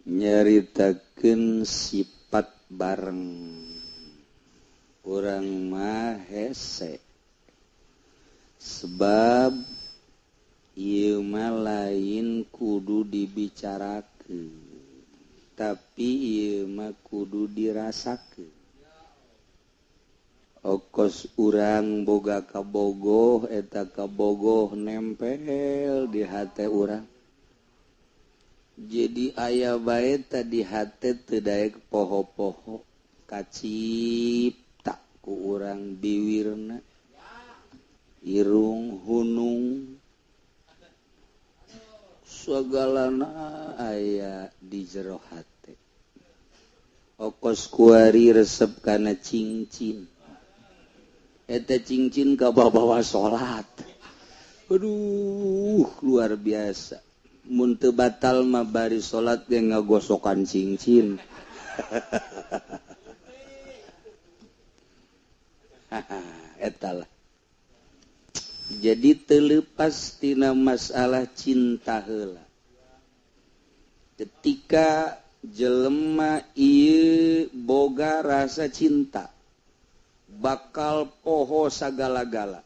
Nyaritakeun sifat bareng urang mah hese sebab ieu mah lain kudu dibicarakeun, tapi ieu mah kudu dirasakeun. Okos urang boga kabogoh, eta kabogoh nempel di hate urang, jadi aya bae tadi hate teu daek poho-poho, kacipta ku urang biwirna, irung, hunung, sagalana aya di jero hate. Okos kuari resep kana cincin, eta cincin kabawa salat, aduh luar biasa. Mun teu batal mah bari salat ge ngagosokan cincin. Eta lah. Jadi teu leupas tina masalah cinta heula. Ketika jelema ieu boga rasa cinta, bakal poho sagala-gala.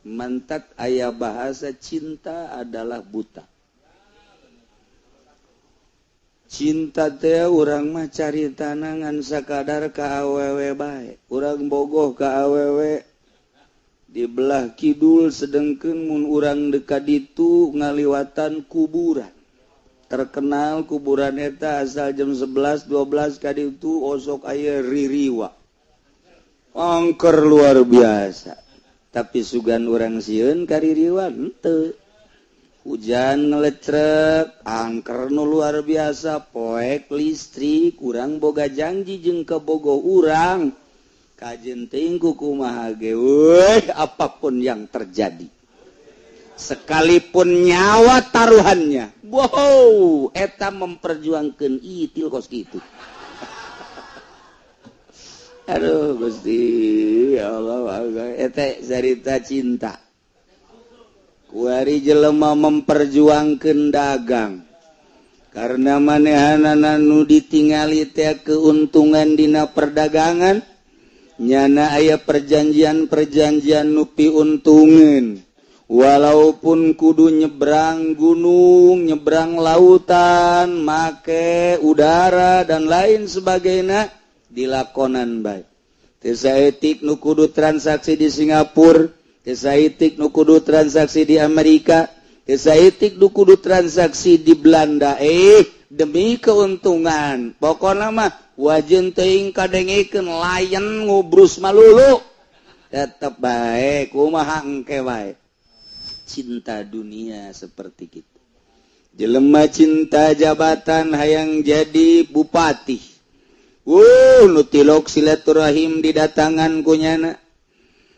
Mantak aya bahasa cinta adalah buta. Cinta teh urang mah cari ngan sakadar ka awewe bae. Urang bogoh ka awewe di belah kidul, sedengkeun mun urang dekat ditu ngaliwatan kuburan. Terkenal kuburan eta asal jam 11 12 ka ditu osok aya ririwa. Angker luar biasa. Tapi sugan urang sieun ka ririwa henteu. Hujan ngelecrek, angker nu luar biasa, poek listrik, kurang boga janji jeung kabogoh urang. Kajen teuing kumaha ge euy, apapun yang terjadi. Sekalipun nyawa taruhannya. Wow, eta memperjuangkeun itil kos kitu. Aduh Gusti, ya Allah, eta carita cinta. Kuari jelema memperjuangkeun dagang karena manehanana nu ditingali teh keuntungan dina perdagangan, nyana aya perjanjian-perjanjian nu piuntungeun walaupun kudu nyebrang gunung, nyebrang lautan, make udara dan lain sebagainya, dilakonan bae. Teu saeutik nu kudu transaksi di Singapura, teu saeutik nu kudu transaksi di Amerika, teu saeutik nu kudu transaksi di Belanda, demi keuntungan. Pokona mah wajen teuing kadengekeun layan ngubrus malulu, tetep bae kumaha engke bae. Cinta dunia seperti gitu. Jelema cinta jabatan, hayang jadi bupati. Nu tilok silaturahim didatangan ku nyana.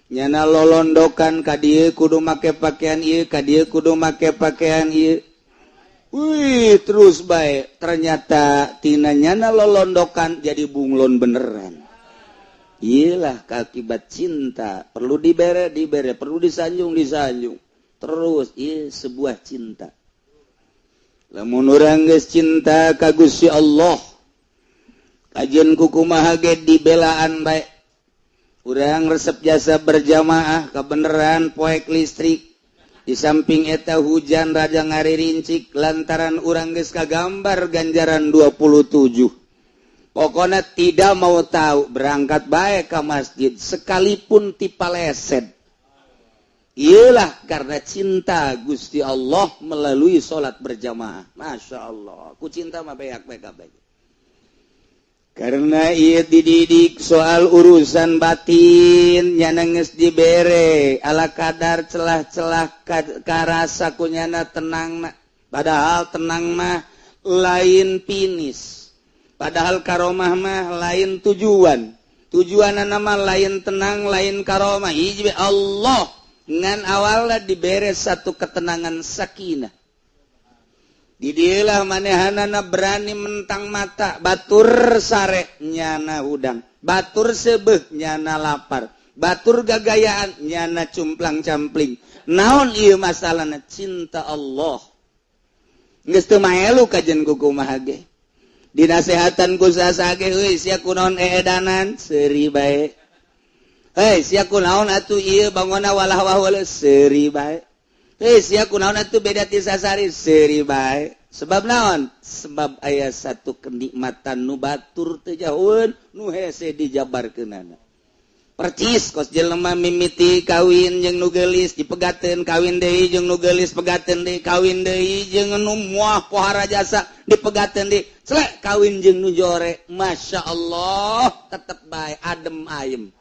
Nyana lolondokan ka dieu kudu make pakaian ieu, ka dieu kudu make pakaian ieu. Wih, terus bae. Ternyata tina nyana lolondokan jadi bunglon beneran. Iyalah akibat cinta, perlu dibere dibere, perlu disanjung disanjung. Terus ieu sebuah cinta. Lamun urang geus cinta ka Gusti Allah, kajian kukumaha ge dibelaan bae. Urang resep jasa berjamaah kebeneran poek listrik. Di samping eta hujan raja ngaririncik lantaran urang geus kagambar ganjaran 27. Pokoknya tidak mau tahu berangkat bae ke masjid sekalipun tipaleset. Iyalah karena cinta Gusti Allah melalui salat berjamaah. Masya Allah, ku cinta mah beak beak beak. Karena ia dididik soal urusan batin, nyana geus dibere ala kadar celah-celah karasa kunyana tenang na. Padahal tenang mah lain finish. Padahal karomah mah lain tujuan. Tujuan nama lain tenang, lain karomah. Hiji Allah ngan awalnya dibere satu ketenangan sakinah. Didilah manehanana berani mentang mata, batur sare nyana hudang, batur sebeh nyana lapar, batur gagayaan nyana cumplang campling. Naon ieu masalahna? Cinta Allah. Geus teu maelu kajen kukumaha ge. Dinasehatan ku sasage euy sia kunaon eedanan seuri bae. Hei sia kunaon atuh ieu bangona walah wah seuri bae. Hei sia kunaon atuh beda ti sasari seuri bae. Sebab naon? Sebab aya satu kenikmatan nu batur teu jauheun nu hese dijabarkeunana. Percis kos jelema mimiti kawin jeung nu geulis dipegateun kawin deui jeung nu geulis pegateun deui kawin deui jeung nu muah pohara jasa dipegateun deui celek kawin jeung nu jore Masya Allah tetep bae adem ayem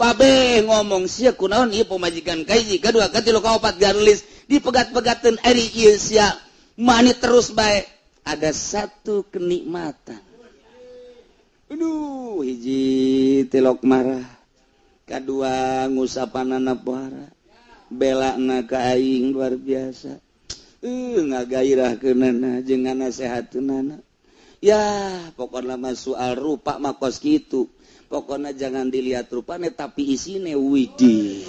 kabeh ngomong sia kunaon ieu pamajikan kahiji kadua katilu kaopat garulis dipegat-pegateun ari ieu sia mani terus bae ada satu kenikmatan. Aduh hiji tilok marah kadua ngusapanana pohara belana ka aing luar biasa ngagairahkeunana jeung nganasehateunana ya pokona mah soal rupa mah kos kitu pokona jangan dilihat rupane tapi isine widih.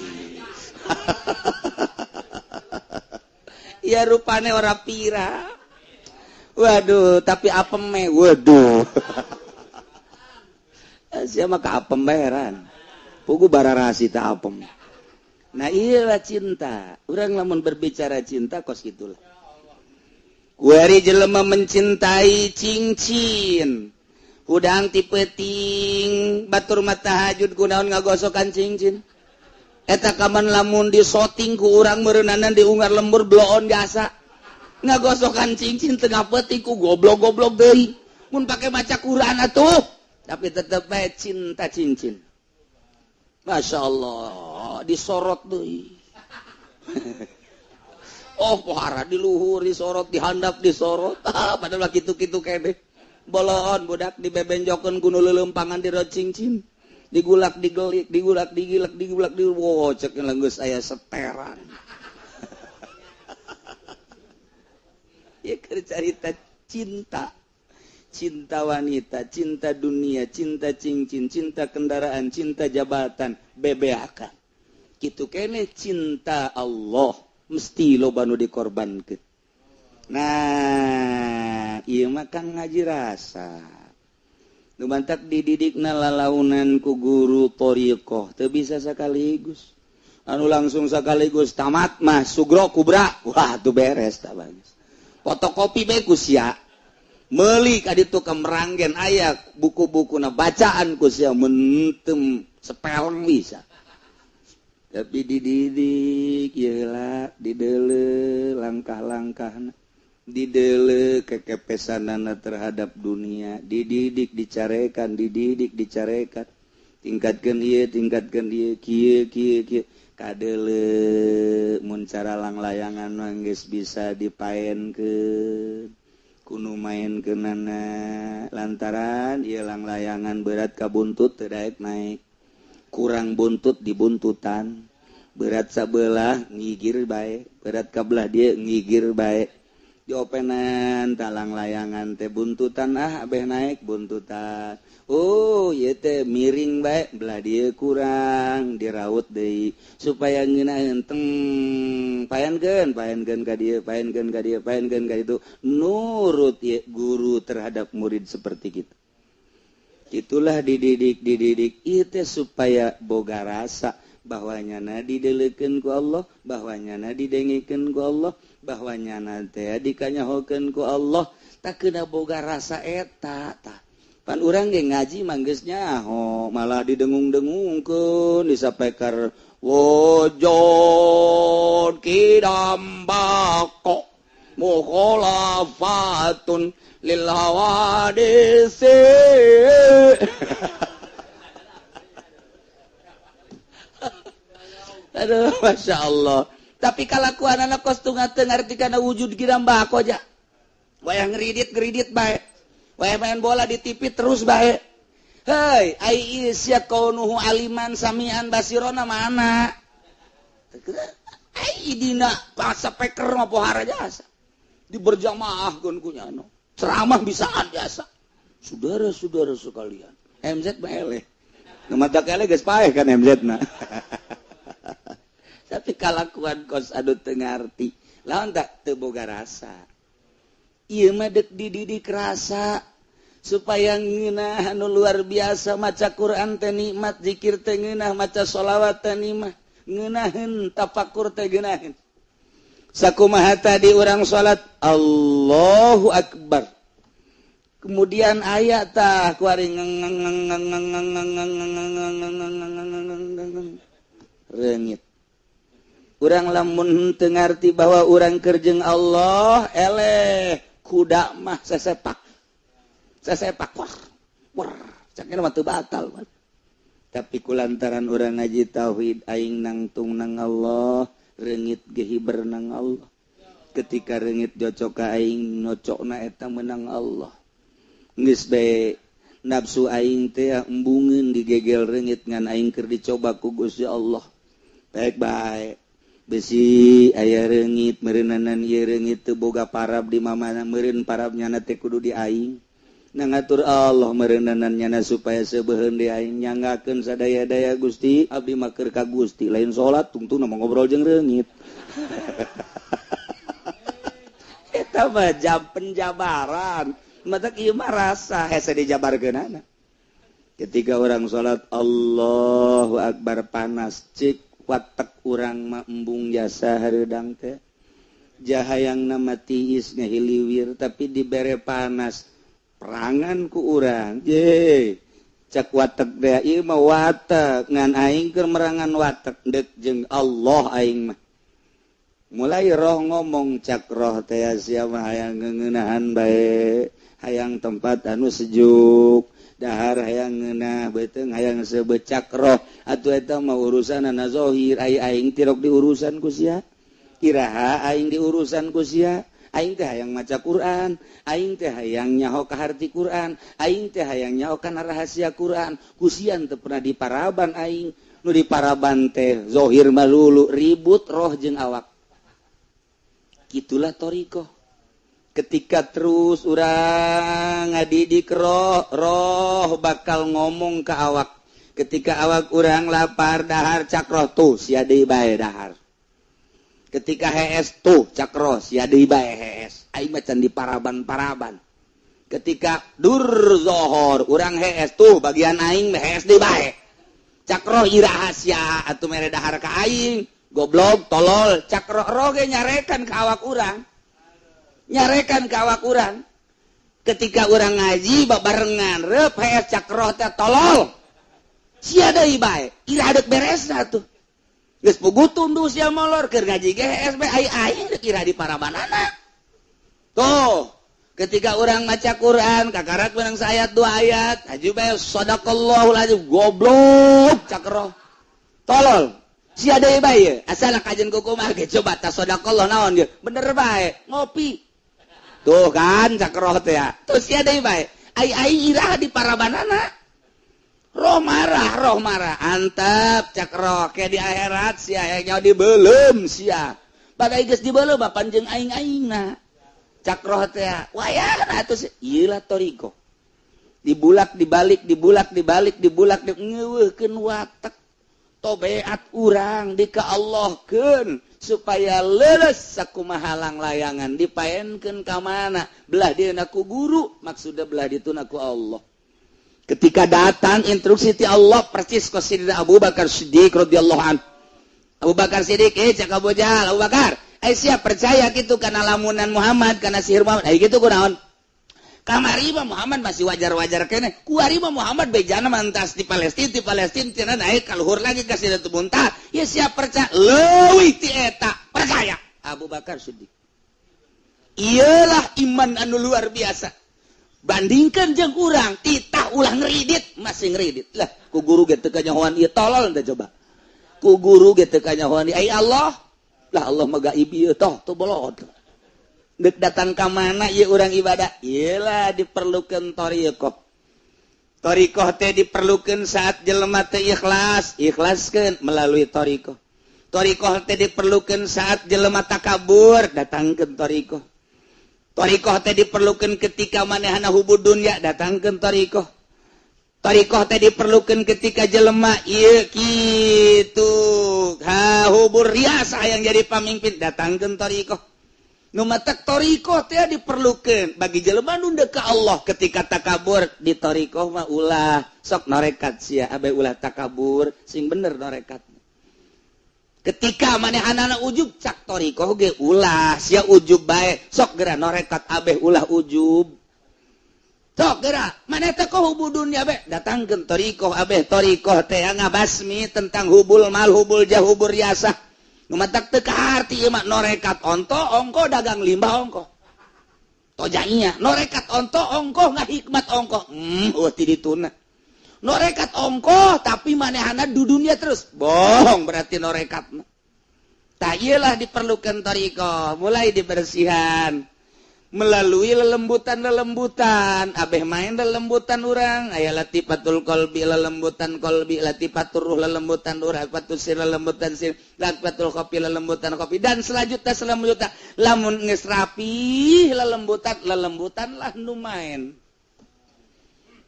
Ya rupane ora pira waduh tapi apeme waduh. Sia mah ka apem baeran pugu bararasi ta apem. Nah iyalah cinta. Urang lamun berbicara cinta kos gitulah. Kuari jelema mencintai cincin. Hudang ti peuting batur mah tahajud kunaon ngagosokan cincin. Eta kaman lamun disoting ku urang meureunanan diungar lembur bloon jasa. Ngagosokan cincin tengah peuting ku goblok-goblok deui. Mun pake maca Quran atuh, tapi tetep bae cinta cincin. Masya Allah disorot deui. Oh pohara di luhur disorot dihandap disorot. Padahal mah kitu-kitu keneh. Boloon budak dibebenjokeun ku nu leuleumpangan di rot cincin. Digulak digelik, digulak digilek, digulak di wo cek geus aya seteran. Ieu keur carita cinta. Cinta wanita, cinta dunia, cinta cincin, cinta kendaraan, cinta jabatan, bebeakan. Kitu kene cinta Allah mesti loba nu dikorbankeun. Nah, ieu mah kan ngaji rasa. Nu bantak dididikna lalaunan ku guru thariqah, teu bisa sekaligus. Anu langsung sekaligus tamat mah sugro kubra, wah tuh beres tah bagus. Fotokopi bae ku sia. Meuli ka ditu ka Meranggen aya buku-bukuna bacaan ku sia mentem sepeleng bisa. Tapi dididik ieu lah dideuleu langkah-langkahna, dideuleu kekepesanana terhadap dunia, dididik dicarekan, dididik dicarekan. Tingkatkeun ieu, tingkatkeun ieu, kieu kieu kieu. Kadeuleu mun cara langlayangan mah geus bisa dipaenkeun. Kuno main kenana lantaran ieu langlayangan berat ka buntut teu daek naik kurang buntut dibuntutan berat sabelah ngigir bae berat ka belah dieu ngigir bae diopenan talang layangan teh buntutan ah abeh naik buntutan oh ieu teh miring bae belah dieu kurang diraut deui supaya ngeunaheun teng paenkeun paenkeun ka dieu paenkeun ka dieu paenkeun ka ditu nurut ieu guru terhadap murid seperti kitu. Itulah dididik dididik ieu teh supaya boga rasa bahwa nyana dideleukeun ku Allah, bahwa nyana didengikeun ku Allah, bahwa nyana teh dikanyahokeun ku Allah, tak kena boga rasa eta tah. Pan urang ge ngaji mah geus nyaho, malah didengung-dengungkeun disapekar wujud kidam bako mukhalafatun lil hawadisi. Aduh, Masya Allah. Tapi kalakuan anak kos teu ngarti kana wujud kidam bako ja. Wayah ngeridit-ngeridit bae. Wayah main bola di TV terus bae. Hei, ai sia kaunuhu aliman samian basirona mana? Ai dina bahasa peker mah pohara jasa. Di berjamaah keun ku nyano. Ceramah bisaan jasa. Saudara-saudara sekalian, MZ mah eleh. Nu mata eleh geus paeh kan MZ na. Tapi kalakuan kos anu teu ngarti. Lawan tak teu boga rasa. Ieu mah deuk dididik rasa. Supaya ngeunah anu luar biasa, maca Quran teh nikmat, zikir teh ngeunah, maca sholawat teh nikmat, ngeunaheun tafakur teh geunaheun. Sakumaha tadi urang salat Allahu Akbar. Kemudian aya tah kuari reungit. Urang lamun teu ngarti bahwa urang keur jeung Allah, eleh kuda mah sesepak. Sesepak wah. Wah, cakna mah teu batal. Tapi kulantaran urang ngaji tauhid aing nangtung nang Allah, reungit ge hiber nang Allah. Ketika reungit jocok ka aing nocokna eta menang Allah. Geus bae nafsu aing teh embungeun digegel reungit ngan aing keur dicoba ku Gusti Allah. Baik bae. Besi aya reungit meureuneunan ieu reungit teu boga parab di mamana meureun parab nyana teh kudu di aing. Na ngatur Allah meureuneunan nyana supaya seubeuheun di aing nyanggakeun sadaya-daya Gusti abdi mah keur ka Gusti lain salat tungtungna mah ngobrol jeung reungit. Eta mah jam penjabaran. Matak ieu mah rasa hese dijabarkeunana. Ketika orang salat Allahu Akbar panas cik watek urang mah embung jasa hareudang teh jahayang nama tiis ngahiliwir tapi dibere panas perangan ku urang ye cak watek teh ieu mah watek ngan aing keur merangan watek deuk jeung Allah aing mah mulai roh ngomong cak roh teh sia mah hayang ngeunahan bae hayang tempat anu sejuk dahar hayang ngeunah beuteung hayang sebecak roh atuh eta mah urusanana zahir ai aing tirok diurusan ku sia iraha aing diurusan ku sia aing teh hayang maca Quran aing teh hayang nyaho ka harti Quran aing teh hayang nyaho kana rahasia Quran ku sia teu pernah diparaban aing nu diparaban teh zahir malulu ribut roh jeung awak. Kitulah thariqah. Ketika terus urang ngadidik roh, roh bakal ngomong ke awak. Ketika awak urang lapar dahar cak roh tuh sia deui bae dahar. Ketika hees tuh cak roh sia deui bae hees. Aing mah can diparaban-paraban. Ketika dur zohor urang hees tuh bagian aing mah hees deui bae. Cak roh iraha sia atuh mere dahar ka aing. Goblok tolol cak roh roh ge nyarekan ka awak urang. Nyarekan ka awak urang. Ketika urang ngaji babarengan reup hees cak roh teh tolol. Sia deui bae, iraha deuk beresna tuh. Geus puguh tunduh sia molor keur ngaji ge hees bae ai aing deuk iraha di parabanana. Tuh, ketika urang maca Quran kakarak menang saayat dua ayat, haji bae sadaqallahul azim goblok cak roh. Tolol. Sia deui bae, asal kajen kukumaha ge coba ta sadaqallah naon ge. Bener bae, ngopi. Tuh kan cak roh teh ya. Tuh sia deui bae. Ai ai iraha di parabanana. Roh marah antep cak roh ke di akhirat sia hayang nyawa dibeuleum sia. Padahal geus dibeuleum bapan jeung aing-aingna. Cak roh teh wayahna atuh ieu lah thariqah. Dibulak dibalik dibulak dibalik dibulak ngeuweuhkeun watek. Tobeat urang dika Allahkeun supaya leuleus sakumaha langlayangan dipaenkeun ka mana belah dieuna ku guru maksudna belah dituna ku Allah. Ketika datang instruksi ti Allah persis ka Sidina Abu Bakar Siddiq radhiyallahu anhu. Abu Bakar Siddiq cak Abu Jahal, Abu Bakar sia percaya kitu kana lamunan Muhammad kana sihir Muhammad ai kitu kunaon? Kamari mah Muhammad masih wajar-wajar keneh. Kuari mah Muhammad bejana mantas di Palestina, cenah naik ka luhur lagi ka Sidratul Muntaha. Ya siap percaya, leuwih ti eta, percaya. Abu Bakar Siddiq. Iyalah iman anu luar biasa. Bandingkan jeung urang, titah ulah ngeridit, masih ngeridit. Lah, ku guru ge teu kanyahoan ieu tolol teh coba. Ku guru ge teu kanyahoan ai Allah. Lah Allah mah gaib ieu toh teu bolot. Dek datang ka mana ieu urang ibadah? Iyalah diperlukeun thariqah. Thariqah teh diperlukeun saat jelema teh ikhlas, ikhlaskeun melalui thariqah. Thariqah teh diperlukeun saat jelema takabur, datangkeun thariqah. Thariqah teh diperlukeun ketika manehna hubud dunya, datangkeun thariqah. Thariqah teh diperlukeun ketika jelema ieu kitu, ha hubur riasa yang jadi pamimpin, datangkeun thariqah. Nu matak thoriqoh teh diperlukeun bagi jelema nu deuk ka Allah. Ketika takabur di thoriqoh mah ulah, sok norekat sia abe ulah takabur, sing bener norekat. Ketika manehanana ujub, cak thoriqoh ge ulah sia ujub bae, sok geura norekat abeh ulah ujub. Sok geura maneh teh kok hubu dunya be, datangkeun thoriqoh abeh. Thoriqoh teh ngabasmi tentang hubul mal, hubul jah, hubur riasah. Nu matak teu kaharti ieu mah norekat onto ongko dagang limbah ongko. Tojainya norekat onto ongko ngahikmat ongko. Eueuh ti dituna. Norekat ongko tapi manehana du dunia terus. Bohong berarti norekatna. Tah ieu lah diperlukan thoriqoh, mulai dibersihan melalui lelembutan-lelembutan, abeh main lelembutan urang, aya latifatul qalbi lelembutan qalbi, latifatur ruh lelembutan ruh, latifatul sir lelembutan sir, latifatul kopi lelembutan kopi, dan selanjutnya selanjutnya. Lamun geus rapi lelembutan, lelembutan lah nu main.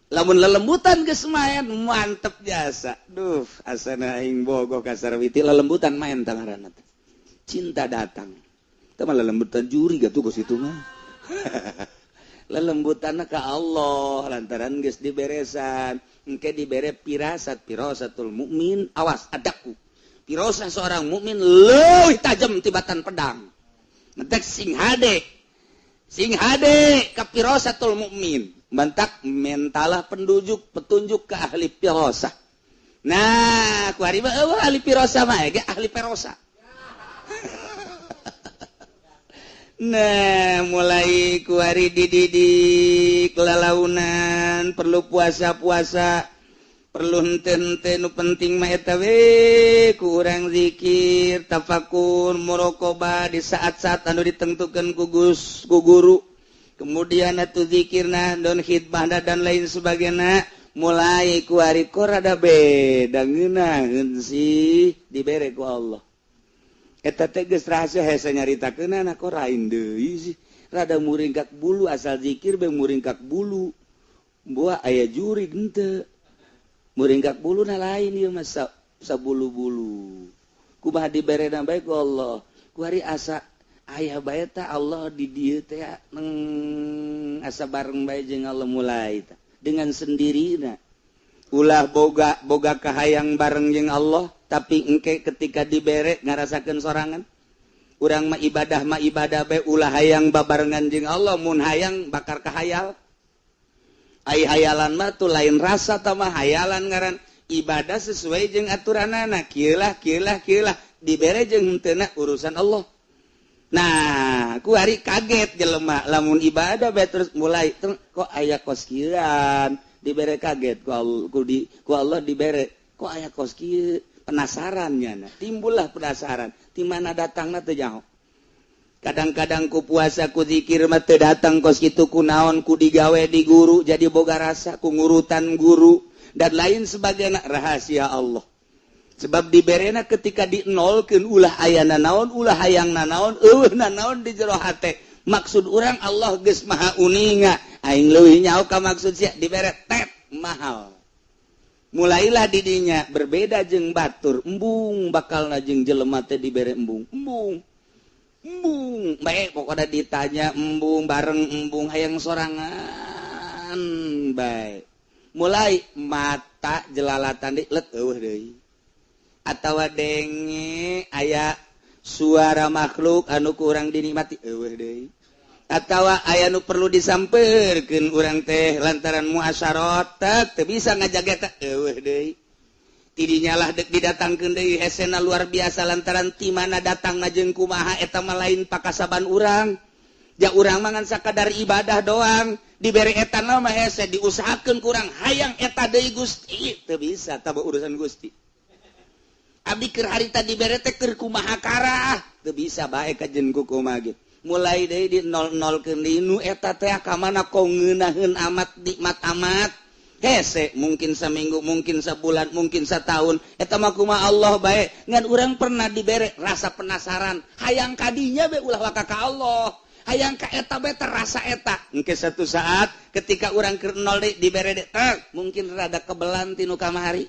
Lamun lelembutan geus main mantep jasa. Duh, asana aing bogoh ka Sarwiti lelembutan main tangaranna. Cinta datang. Teu mah lelembutan juri gatuh kos itu mah. Lelembutan ka Allah lantaran geus diberesan, engke dibere pirasat, pirasatul mukmin, awas adaku. Pirasat seorang mukmin leuwih tajam tibatan pedang. Mentak sing hade. Sing hade ka pirasatul mukmin. Mentak mentalah pendujuk petunjuk ke ahli pirasah. Nah, ku ari mah eueuh ahli pirasah mah ge ahli perosa. Nah, mulai kuari dididik lalaunan, perlu puasa-puasa, perlu henteu-henteu nu penting mah eta we ku urang zikir, tafakur, muraqabah di saat-saat anu ditentukeun ku Gus, ku guru. Kemudian atuh zikirna, don khidmahna dan lain sebagainya, mulai kuari ku rada beda ngeunaheun sih dibere ku Allah. Eta teh geus rahasia hese nyaritakeunana kok rain deui sih. Rada muringkak bulu asal zikir be muringkak bulu. Boa aya jurig henteu. Muringkak bulu na lain ieu mah sabulu-bulu. Kumaha diberena bae ku Allah. Ku hari asa aya bae ta Allah di dieu teh neng asa bareng bae jeung Allah mulai ta dengan sendirina. Ulah boga boga kahayang bareng jeung Allah, tapi engke ketika dibere ngarasakeun sorangan. Urang mah ibadah bae ulah hayang babarengan jeung Allah, mun hayang bakar kahayal. Ai hayalan mah tuh lain rasa tah mah hayalan ngaran. Ibadah sesuai jeung aturanana, kieu lah kieu lah kieu lah, dibere jeung henteuna urusan Allah. Nah, ku hari kaget jelema lamun ibadah bae terus mulai kok aya kos kieuan. Dibere kaget ku Allah, ku Allah dibere kok aya kos kieu, penasaran nyana, timbullah penasaran di mana datangna teu nyaho. Kadang-kadang ku puasa ku zikir mah teu datang kos kitu, ku naon ku digawe di guru jadi boga rasa ku ngurutan guru dan lain sebagainya, rahasia Allah. Sebab diberena ketika dinolkeun ulah aya nanaon, ulah hayang nanaon, eueuh nanaon di jero hate. Maksud urang Allah geus maha uninga, aing leuwih nyaho ka maksud sia, dibere tet mahal. Mulailah didinya berbeda jeung batur, embung bakalna jeung jelema teh dibere embung, embung. Embung, bae pokona ditanya embung bareng embung hayang sorangan bae. Mulai mata jelalatan di let eueuh deui. Atawa denge aya suara makhluk anu kurang dinikmati eueuh deui. Atawa aya nu perlu disampeurkeun urang teh lantaran muasyarot teu bisa ngajaga teh eueuh deui. Tidinya lah deuk didatangkeun deui hesena luar biasa lantaran ti mana datangna jeung kumaha eta mah lain pakasaban urang. Ja urang mah ngan sakadar ibadah doang, dibere eta mah hese diusahakeun kurang hayang eta deui Gusti teu bisa tah urusan Gusti. Abdi keur harita dibere teh keur kumaha karah teu bisa bae kajen ku kumaha ge. Mulai deui di 00-keun deui nu eta teh ka mana kok ngeunaheun amat nikmat amat. Hese mungkin seminggu, mungkin sebulan, mungkin setahun. Eta mah kumaha Allah bae. Ngan urang pernah dibere rasa penasaran, hayang kadinya bae ulah waka ka Allah. Hayang ka eta bae terasa eta. Engke satu saat ketika urang keur nol deui dibere deui teh mungkin rada kebelan tinu kamari.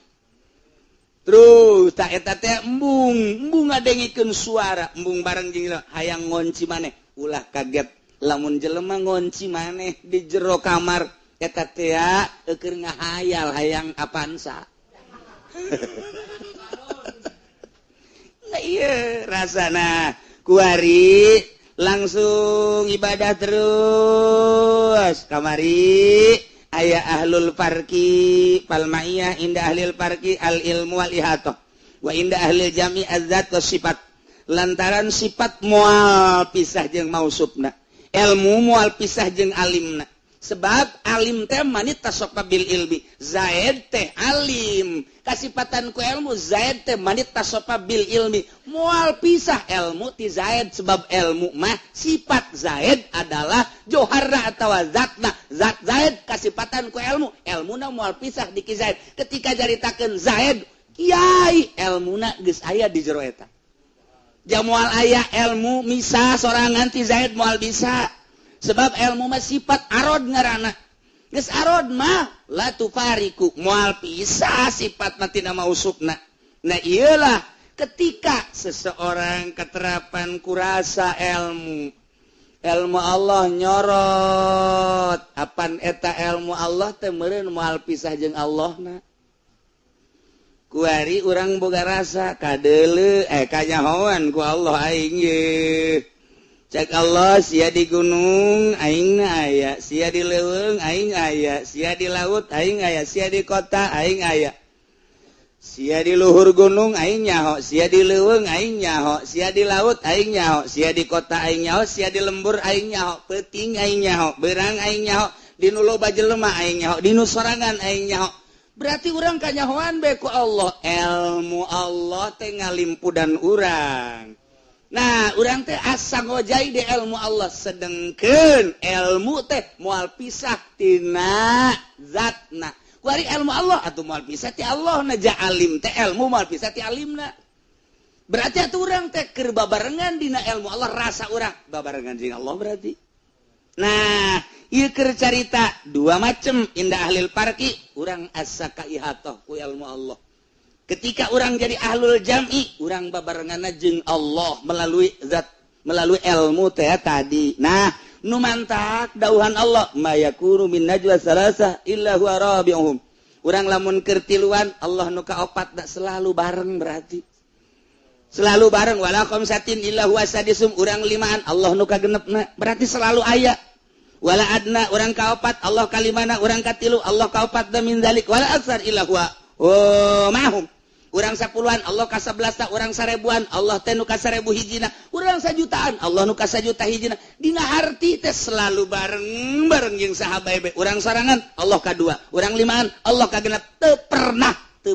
Terus tak eta teh embung, embung ngadengikeun suara, embung bareng jeung hayang ngonci maneh. Ulah kaget lamun jelema ngonci maneh di jero kamar eta teh keur ngahayal hayang Avanza. Nah, iya rasana kuari langsung ibadah terus kamari aya ahlul parki palmaiyah inda ahlil parki al ilmu wal ihatoh wa inda ahlil jami azzat wa sifat lantaran sifat moal pisah jeung mausufna ilmu moal pisah jeung alimna sebab alim teh manit tasofa bil ilmi zaid teh alim kasipatan ku ilmu zaid teh manit tasofa bil ilmi moal pisah ilmu ti zaid sebab ilmu mah sifat zaid adalah joharna atawa zatna zat zaid kasipatan ku ilmu ilmuna moal pisah di ki zaid ketika caritakeun zaid kiai ilmuna geus aya di jero eta jamual aya ilmu misah sorangan ti zaid moal bisa sebab ilmu mah sifat arod ngaranna geus arod mah la tufariku moal pisah sifat mah tina mausufna. Nah iyalah ketika seseorang keterapan kurasa ilmu ilmu Allah nyorot apan eta ilmu Allah teh meureun moal pisah jeung Allahna kuari urang boga rasa kadeuleu kanyahoan ku Allah aing ye. Cek Allah sia di gunung aing aya, sia di leuweung aing aya, sia di laut aing aya, sia di kota aing aya. Sia di luhur gunung aing nyaho, sia di leuweung aing nyaho, sia di laut aing nyaho, sia di kota aing nyaho, sia di lembur aing nyaho, peuting aing nyaho, beurang aing nyaho, di nu loba jelema aing nyaho, di nu sorangan aing nyaho. Berarti urang kanyahoan bae ku Allah. Ilmu Allah teh ngalimpudan urang. Nah, urang teh asa ngojai di ilmu Allah sedengkeun ilmu teh moal pisah tina zatna. Kuari ilmu Allah atuh moal pisah ti Allah na ja alim teh ilmu moal pisah ti alimna. Berarti atuh urang teh keur babarengan dina ilmu Allah rasa urang babarengan jeung Allah berarti. Nah, ieu keur carita dua macem inda ahlil parki urang asa kaihatoh ku ilmu Allah. Ketika orang jadi ahlul jam'i, orang babarenganna jeung Allah melalui zat, melalui ilmu teh tadi. Nah, nu mantak dauhan Allah, ma yakunu min najwa salasah illa huwa rabi'uhum. Urang lamun keur tiluan, Allah nu kaopat da selalu bareng berarti. Selalu bareng wala khamsatin illa huwa sadisum, urang limaan Allah nu kagenepna, berarti selalu aya. Wala adna urang kaopat, Allah kalimana, urang katilu, Allah kaopat da min zalik wala aksar illa huwa oh mahum. Urang 10-an Allah ka 11, urang 1000-an Allah teh nu ka 1000 hijina, urang 1 jutaan Allah nu ka 1 juta hijina. Dina arti teh selalu bareng-bareng jeung saha bae be. Urang sorangan Allah ka 2, urang 5-an Allah ka 6, teu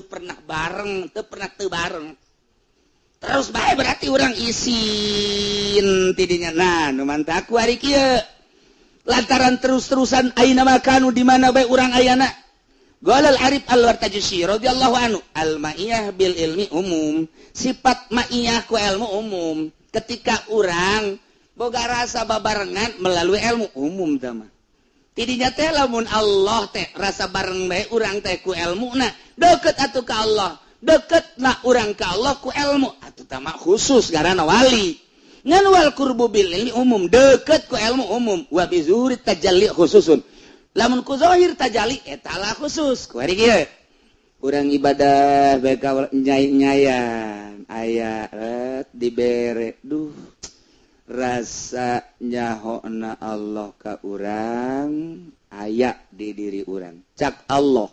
pernah bareng, teu pernah teu bareng. Terus bae berarti urang isin tidinya. Nah, nu mantak ku ari kieu. Lantaran terus-terusan aina makanu di mana bae urang ayana. Qala al-Arif al-Wartajusi radhiyallahu anhu al-ma'iyah bil ilmi umum, sifat ma'iyah ku ilmu umum. Ketika urang boga rasa babarengan melalui ilmu umum tah mah. Tidinya teh lamun Allah teh rasa bareng bae urang teh ku ilmuna, deket atuh ka Allah, deket na urang ka Allah ku ilmu atuh tah mah khusus garana wali. Ngan wal qurbu bil ilmi umum, deket ku ilmu umum wa bi zuhuri tajalli khususun. Lamun ku zahir tajali eta lah khusus. Ku ari kieu. Urang ibadah bae ka nyai-nyayan aya dibere duh rasa nyahona Allah ka urang aya di diri urang. Cak Allah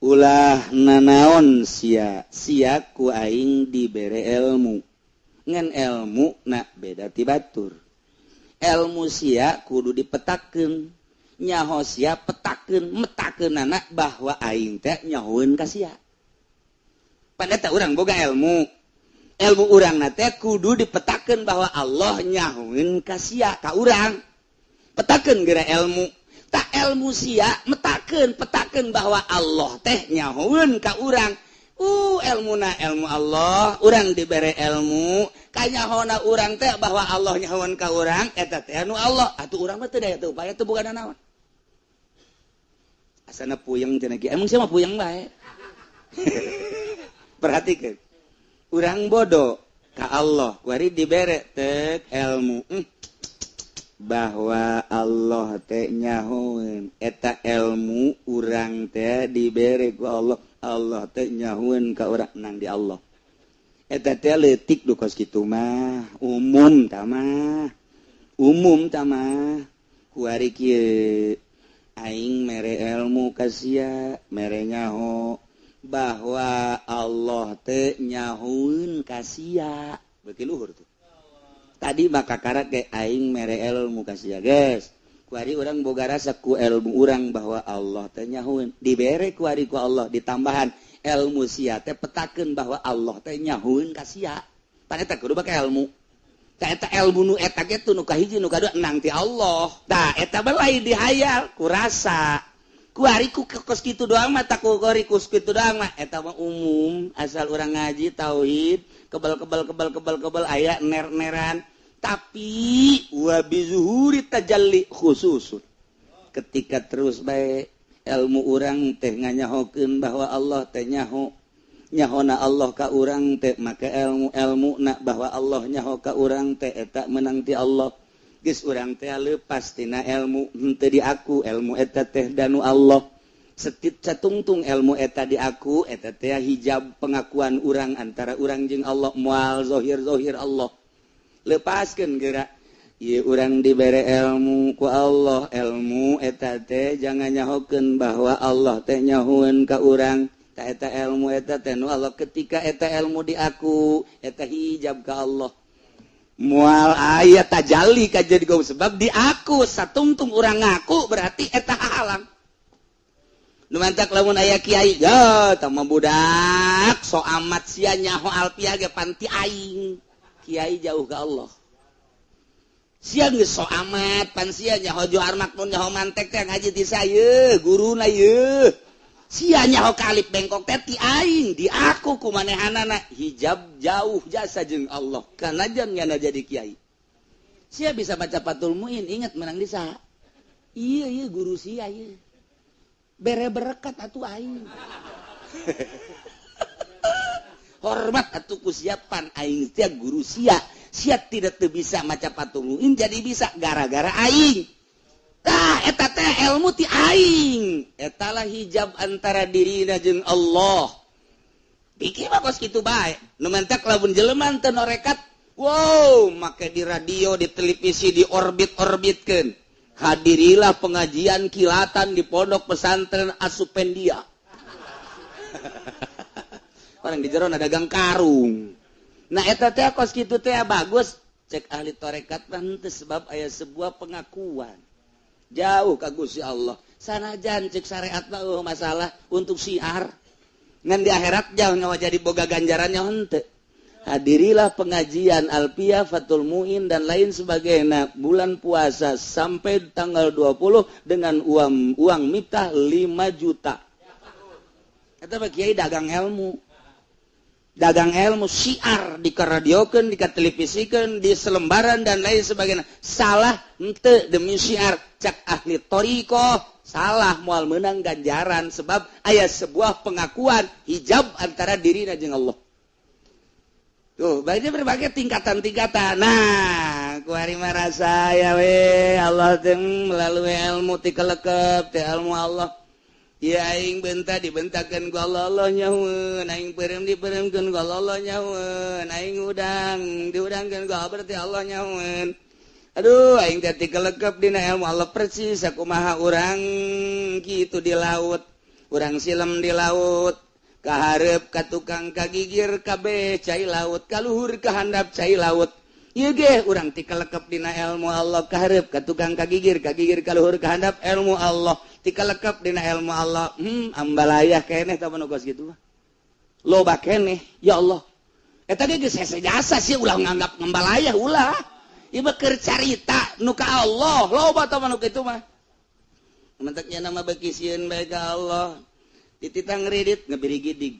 ulah nanaon sia sia ku aing dibere ilmu. Ngan ilmu na beda ti batur. Ilmu sia kudu dipetakeun. Nyaho sia petakeun metakeun anak bahwa aing teh nyahoeun ka sia. Pan eta urang boga ilmu. Ilmu urang na teh kudu dipetakeun bahwa Allah nyahoeun ka sia ka urang. Petakeun geura ilmu. Tak ilmu sia metakeun petakeun bahwa Allah teh nyahoeun ka urang. Ilmuna ilmu Allah, urang dibere ilmu, kanyahona urang teh bahwa Allah nyahoeun ka urang eta teh anu Allah. Atuh urang mah teu daya teu upaya teu boga nanaon. Asana puyeng cenah ge. Emang sia mah puyeng bae. Perhatikan. Urang bodoh Ka Allah kuari dibere tek ilmu bahwa Allah teh nyahoeun eta ilmu urang teh dibere ku Allah, Allah teh nyahoeun ka urang nang di Allah. Eta teh leutik du kos kitu mah, umum tah mah. Umum tah mah. Kuari kieu aing mere ilmu ka sia, mere nyaho bahwa Allah teh nyahoeun ka sia. Beuki luhur tuh. Tadi maka karak ge aing mere ilmu ka sia, guys. Kuari urang boga rasa ku ilmu urang bahwa Allah teh nyahoeun. Dibere kuari ku Allah ditambahan ilmu sia teh petakeun bahwa Allah teh nyahoeun ka sia. Pan eta kudu bake ilmu. Tah eta ilmu nu eta ge nu kahiji nu kadua nang ti Allah. Tah eta mah lain dihayal ku rasa. Kuari ku kos kitu doang mah tak kuari ku kitu doang mah eta mah umum asal urang ngaji tauhid kebal kebal kebal kebal kebal aya ner-neran. Tapi wa bizuhuri tajalli khususun ketika terus bae ilmu urang teh nganyahokeun bahwa Allah teh nyaho nyahona Allah ka urang teh maka ilmu-ilmu na bahwa Allah nyaho ka urang teh eta menang ti Allah. Geus urang teh leupas tina ilmu henteu diaku ilmu eta teh danu Allah. Setit catungtung ilmu eta diaku eta teh hijab pengakuan urang antara urang jeung Allah moal zahir-zahir Allah. Lepaskeun geura ieu urang dibere ilmu ku Allah, ilmu eta teh jangan nyahokeun bahwa Allah teh nyahoeun ka urang. Ta eta ilmu eta teh nu Allah ketika eta ilmu diaku eta hijab ka Allah. Moal aya tajalli ka jadi gau sebab diaku satungtung urang ngaku berarti eta halang. Nu mantak lamun aya kiai, ya tah mah budak so amat sia nyaho alfiah ge panti aing. Kiai jauh ke Allah. Sia geus so amat pan sia nyaho Johar Makmun nyaho mantek teh ngaji ti saya guruna yeuh. Sia nyaho kalip bengkok teh ti aing di aku ku manehanana hijab jauh jasa jeung Allah kanajan nyana jadi kiai. Sia bisa baca Fathul Muin ingat menang di saha? Iya iya guru sia ieu. Bere berkat atuh aing. Hormat atuh ku siapan aing teh guru sia. Sia tidak teu bisa maca Fathul Muin jadi bisa gara-gara aing. Tah eta teh ilmu ti aing. Eta lah hijab antara dirina jeung Allah. Pikir mah kos kitu bae. Nu mentak lamun jelema teu norekat, wow, make di radio, di televisi, di orbit-orbitkeun. Hadirilah pengajian kilatan di pondok pesantren Asupendia. Orang di jero dagang karung. Nah eta teh kos kitu teh bagus cek ahli tarekat mah henteu sebab aya sebuah pengakuan. Jauh ka Gusti Allah. Sanajan cek syariat mah eueuh masalah untuk syiar. Ngan di akhirat jauh nyawa jadi boga ganjarannya henteu. Hadirilah pengajian Alfiah, Fathul Muin dan lain sebagainya bulan puasa sampai tanggal 20 dengan uang miftah 5 juta. Eta mah kiai dagang ilmu. Dagang ilmu syiar dikaradiokeun, dikatelevisikeun, di selembaran dan lain sebagainya. Salah henteu demi syiar cak ahli thariqah salah moal meunang ganjaran sebab aya sebuah pengakuan hijab antara dirina jeung Allah. Tuh, berarti berbagai tingkatan-tingkatan. Nah, kuari mah rasa ya we Allah teh melalui ilmu ti kelekep teh ilmu Allah. Ya aing benta dibentakeun ku Allah Allah nyahoeun, aing peureum dipeureumkeun ku Allah Allah nyahoeun, aing udang diudangkeun ku Allah berarti Allah nyahoeun. Aduh, aing teh tikelekep dina ilmu Allah persis sakumaha urang kitu di laut, urang silem di laut, kahareup ka tukang kagigir kabeh cai laut, kaluhur ka handap cai laut. Ieu ge urang tikelekep dina ilmu Allah kahareup ka tukang kagigir, kagigir kaluhur ka handap ilmu Allah. Tikelekep dina ilmu Allah, ambalayah keneh tah mah kos kitu mah. Loba keneh, ya Allah. Eta ge geus hese jasa sih ulah nganggap ngambalayah ulah. Ieu mah keur carita nu ka Allah, loba tah mah nu kitu mah. Mentaknya nama beuki sieun bae ka Allah. Dititah ngredit ngebiri gidig.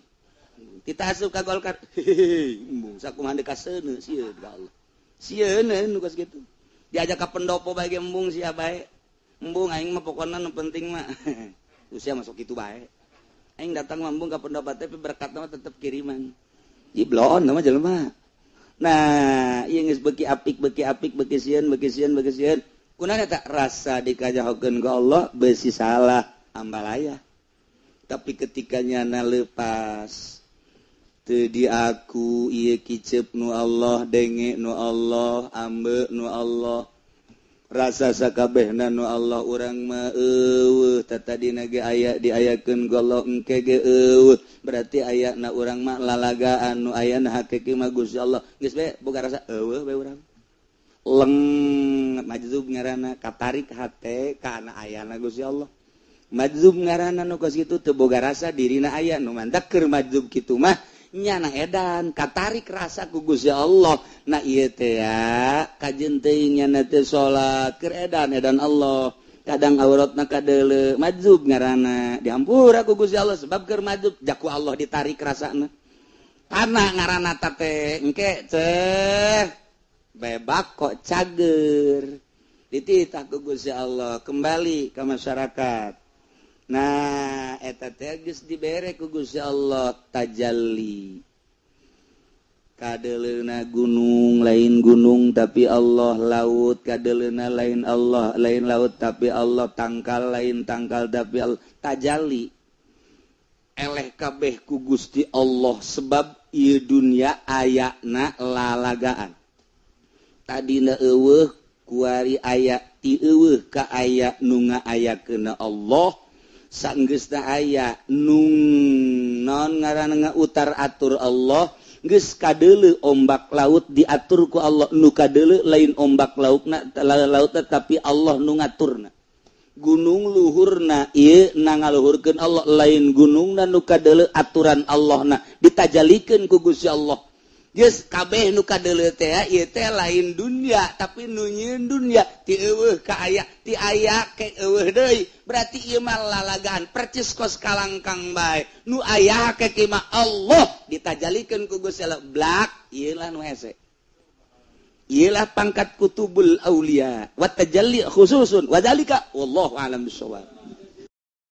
Titah asup ka Golkar. Hehehe, embung sakumaha deuk kaseuneu sieun ka Allah. Sieun nu kos kitu. Diajak ka pendopo bae ge embung sia bae. Embung aing mah pokona nu penting mah. Usia masuk kitu bae. Aing datang mah embung ka pendopo tapi berkat mah tetep kiriman. Ih bloon mah jelema. Nah, ieu geus beuki apik, beuki apik, beuki sieun, beuki sieun, beuki sieun. Kunaon eta rasa dikajahokeun ku Allah besi salah ambalaya. Tapi ketika nyana lepas teu diaku ieu kicep nu Allah, denge nu Allah, ambe nu Allah, rasa sakabehna nu Allah, urang mah eueuh. Tatadina ge aya, diayakeun ku Allah, engke ge eueuh. Berarti aya na urang mah lalagaan, nu aya na hakiki mah Gusti Allah. Geus bae boga rasa eueuh bae urang. Leng, majzub ngaranna, katarik hate kana ayana Gusti Allah. Majzub ngaranna nu kos kitu, teu boga rasa dirina aya. Nu mantak keur majzub kitu mah nyana edan, katarik rasa ku Gusti Allah. Nah, ieu teh ya kajeun teuing nyana teh salat keur edan edan Allah, kadang auratna kadeuleu, majzub ngaranna, dihampura ku Gusti Allah sebab keur majzub, jaku Allah ditarik rasana. Tanah ngaranna teh engke teh bebak kok cager, dititah ku Gusti Allah kembali ke masyarakat. Nah, eta teh geus dibere ku Gusti Allah tajalli. Kadeleuna gunung lain gunung tapi Allah, laut kadeleuna lain Allah, lain laut tapi Allah, tangkal lain tangkal tapi Allah. Tajalli eleh kabeh ku Gusti Allah sebab ieu dunya ayana lalagaan. Tadina eueuh, kuari aya, ti eueuh ka aya, nu ngaayakeunna Allah. Sanggeusna aya, nung non ngaranna utar atur Allah. Geus kadeuleu ombak laut diatur ku Allah, nu kadeuleu lain ombak lautna laut tapi Allah nu ngaturna. Gunung luhurna ieu na ngaluhurkeun Allah, lain gunungna nu kadeuleu, aturan Allahna ditajalikeun ku Gusti Allah. Geus kabeh nu kadeuleu teh ieu teh lain dunya tapi nu nyieun dunya, ti eueuh ka aya, ti aya ke eueuh deui. Berarti ieu mah lalagaan percis kos kalangkang bae, nu aya ke mah Allah, ditajalikeun ku Gusti Allah. Blak, ieu lah nu hese, ieu lah pangkat kutubul aulia wa tajalli khususun wa dzalika wallahu a'lam bissawab.